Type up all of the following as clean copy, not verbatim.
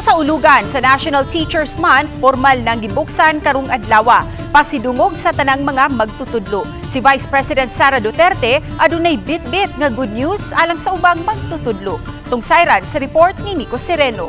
Kasaulugan sa National Teachers Month, formal nang gibuksan karong adlaw. Pasidungog sa tanang mga magtutudlo. Si Vice President Sara Duterte adunay bit-bit nga good news alang sa ubang magtutudlo. Tungsayran sa report ni Nico Sereno.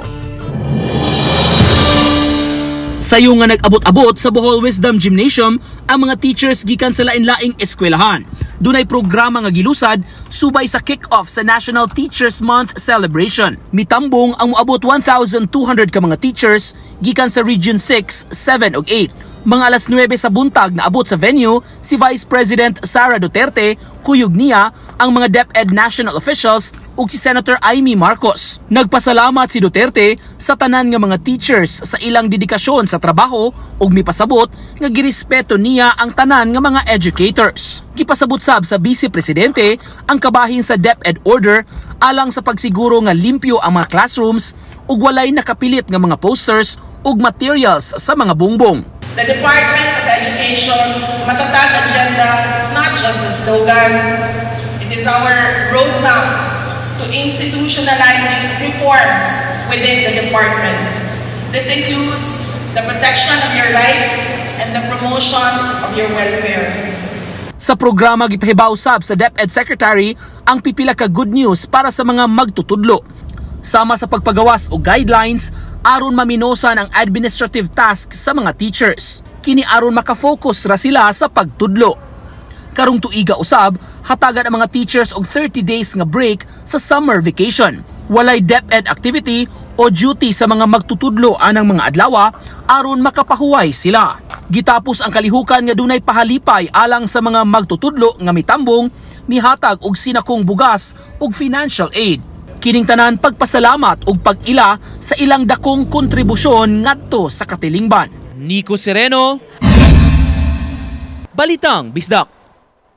Sayo nga nag-abot-abot sa Bohol Wisdom Gymnasium ang mga teachers gikan sa lain-laing eskwelahan. Dunay programa nga gilusad subay sa kick-off sa National Teachers Month celebration. Mitambong ang moabot 1,200 ka mga teachers gikan sa Region 6, 7 ug 8. Mga alas 9 sa buntag naabot sa venue si Vice President Sara Duterte, kuyog niya ang mga DepEd national officials ug si Senator Imee Marcos. Nagpasalamat si Duterte sa tanan nga mga teachers sa ilang dedikasyon sa trabaho ug mipasabot nga girespeto niya ang tanan nga mga educators. Gipasabot sab sa Vice Presidente ang kabahin sa DepEd order alang sa pagsiguro nga limpyo ang mga classrooms ug walay nakapilit nga mga posters ug materials sa mga bungbong. The Department of Education's Matatag agenda is not just a slogan. It is our roadmap to institutionalizing reforms within the department. This includes the protection of your rights and the promotion of your welfare. Sa programa, gipahibaw sab sa DepEd Secretary ang pipila ka good news para sa mga magtutudlo. Sama sa pagpagawas og guidelines aron maminosan ang administrative tasks sa mga teachers. Kini aron makafocus ra sila sa pagtudlo. Karong tuiga usab, hatagan ang mga teachers og 30 days nga break sa summer vacation. Walay DepEd activity o duty sa mga magtutudlo anang mga adlaw aron makapahuway sila. Gitapos ang kalihukan nga dunay pahalipay alang sa mga magtutudlo nga mitambong, mihatag og sinakong bugas ug financial aid. Kining tanan pagpasalamat ug pag-ila sa ilang dakong kontribusyon ngadto sa katilingban. Nico Sereno, Balitang Bisdak.